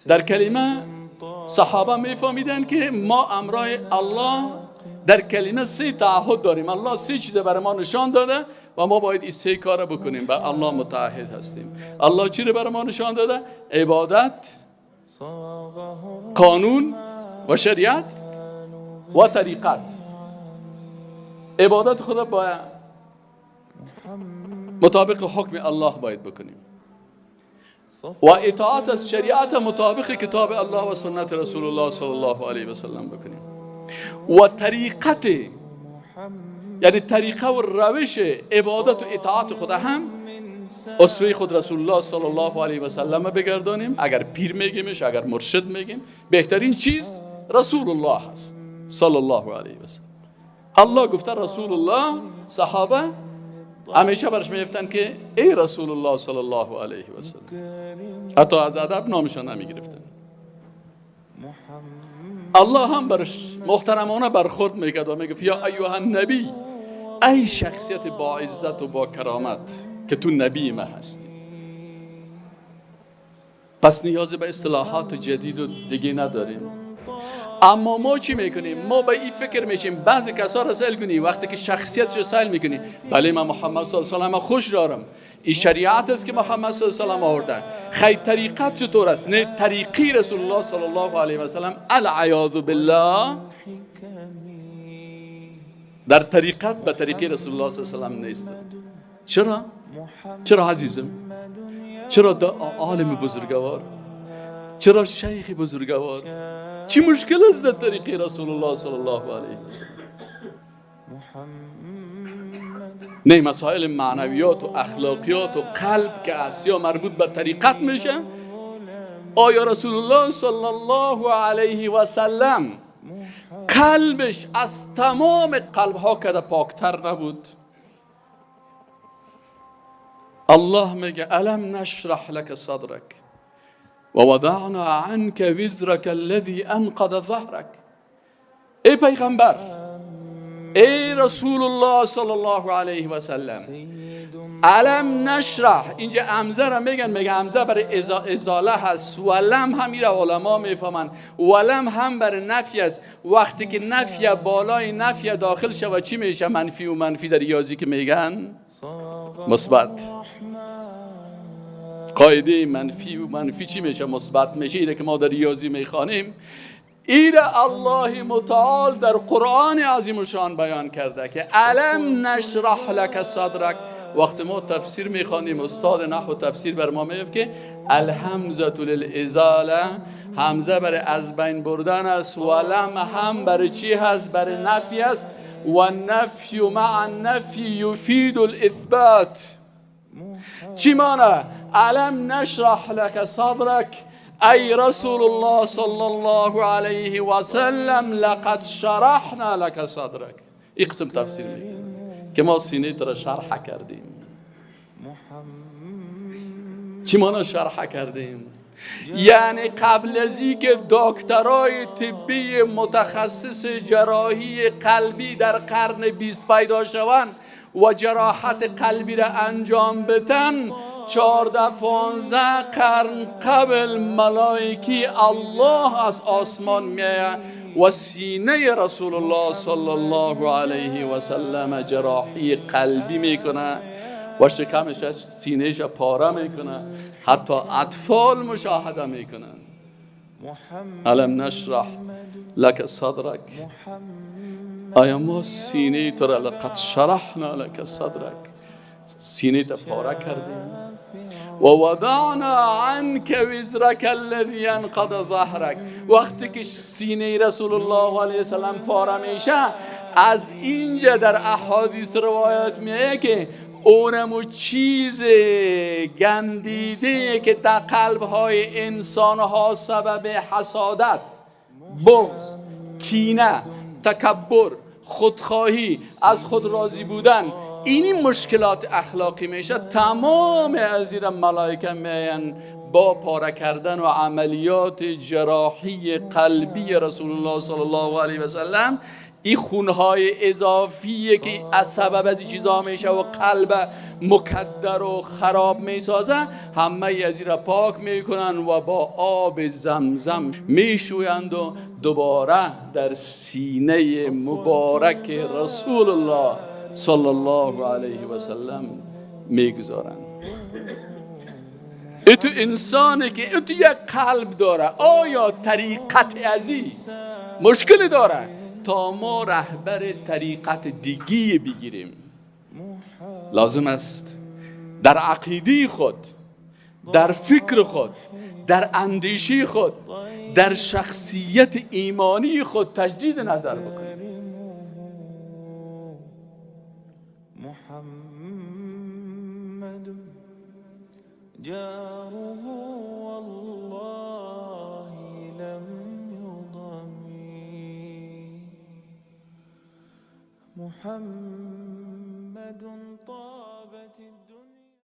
در کلمه صحابه میفهمیدن که ما امرای الله در کلمه سه تعهد داریم. الله سه چیز برای ما نشان داده و ما باید این سه کار بکنیم. به الله متعهد هستیم. الله چی رو برای ما نشان داده؟ عبادت، قانون و شریعت و طریقت. عبادت خدا باید مطابق حکم الله باید بکنیم و اطاعت از شریعت مطابق کتاب الله و سنت رسول الله صلی الله علیه و سلم بکنیم و طریقت، یعنی طریقه و روش عبادت و اطاعت خدا هم اسوه خود رسول الله صلی الله علیه و سلم بگردانیم. اگر پیر میگیمش، اگر مرشد میگیم، بهترین چیز رسول الله هست صلی الله علیه و سلم. الله گفته رسول الله، صحابه همیشه برش میگفتن که ای رسول الله صلی الله علیه و سلم، حتی از ادب نامشان نمیگرفتن. الله هم برش محترمانه برخورد میکرد و میگفت یا ایها النبی، ای شخصیت با عزت و با کرامت که تو نبی ما هستی. پس نیاز به اصطلاحات جدید و دیگه نداریم. اما ما چی میکنیم؟ ما به این فکر میشیم. بعضی کسا را سیل کنی وقتی که شخصیتش سیل میکنی، بله من محمد صلی الله علیه و خوش دارم، این شریعت است که محمد صلی الله علیه و آورده. خیر طریقت چطور است؟ نه طریقی رسول الله صلی الله علیه و سلم العیاذ بالله در طریقت به طریقی رسول الله صلی الله علیه و سلم نیست. چرا؟ چرا عزیزم؟ چرا عالم بزرگوار؟ چرا شیخ بزرگوار؟ چی مشکل است در طریقی رسول الله صلی الله علیه و سلم؟ نه مسائل معنویات و اخلاقیات و قلب که اسیا مربوط به طریقت میشه. آیا رسول الله صلی الله علیه و سلم قلبش از تمام قلب ها که پاکتر نبود؟ الله میگه الم نشرح لك صدرك و وضعنا عنك وزرك الذي انقض ظهرك. ای پیغمبر، ای رسول الله صلی الله علیه و سلم، الم نشرح، اینجا همزه را میگن، میگه همزه برای ازاله هست، ولم هم میره علما میفهمن، ولم هم برای نفی است. وقتی که نفی بالای نفی داخل شود چی میشه؟ منفی و منفی در ریاضی که میگن مثبت. قاعده منفی و منفی چی میشه؟ مثبت میشه. اینه که ما در ریاضی میخوانیم. ایره الله متعال در قرآن عظیم شان بیان کرده که الم نشرح لک صدرک. وقتی ما تفسیر میخوانیم، استاد نحو تفسیر بر ما میگه که الهمزه للازاله، همزه برای از بین بردن است، ولم هم برای چی هست؟ برای نفی است، و نفی مع النفی یفید الاثبات. چی معنی؟ الم نشرح لک صدرک ای رسول الله صلی الله علیه و سلم لقد شرحنا لک صدرک. این قسم تفسیر میکنه که ما سینه را شرح کردیم. چی معنی شرح کردیم؟ یعنی قبل از اینکه دکترای طبی متخصص جراحی قلبی در قرن 20 پیدا شوند و جراحت قلبی را انجام بدن، 14-15 قرن قبل ملائکی الله از آسمان میآید و سینه رسول الله صلی الله علیه و سلم جراحی قلبی میکنه و شکمش سینهش پاره میکنه، حتی اطفال مشاهده میکنن. الم نشرح لک صدرک، آیا ما سینه تو را لقد شرحنا لک صدرک، سینه تو پاره کردیم، و وضعنا عنك وزرك الذي انقض ظهرك. وقتی که سینه رسول الله علیه وسلم پاره میشه، از اینجا در احادیث روایت میه که اونمو چیز گندیده که در قلب های انسان ها سبب حسادت، بغض، کینه، تکبر، خودخواهی، از خود راضی بودن، اینی مشکلات اخلاقی میشه، تمام از این ملائکه میان با پاره کردن و عملیات جراحی قلبی رسول الله صلی الله علیه و سلم این خونهای اضافیه که از سبب از این چیزا میشه و قلب مکدر و خراب میسازه، همه از این را پاک میکنن و با آب زمزم میشویند و دوباره در سینه مبارک رسول الله صلی الله علیه و سلم میگذارند. اتو انسانی که اتو یک قلب داره، آیا طریقت ازی مشکل داره تا ما رهبر طریقت دیگی بگیریم؟ لازم است در عقیده خود، در فکر خود، در اندیشه خود، در شخصیت ایمانی خود تجدید نظر بکنیم. محمد جاره والله لم يضمي، محمد طه.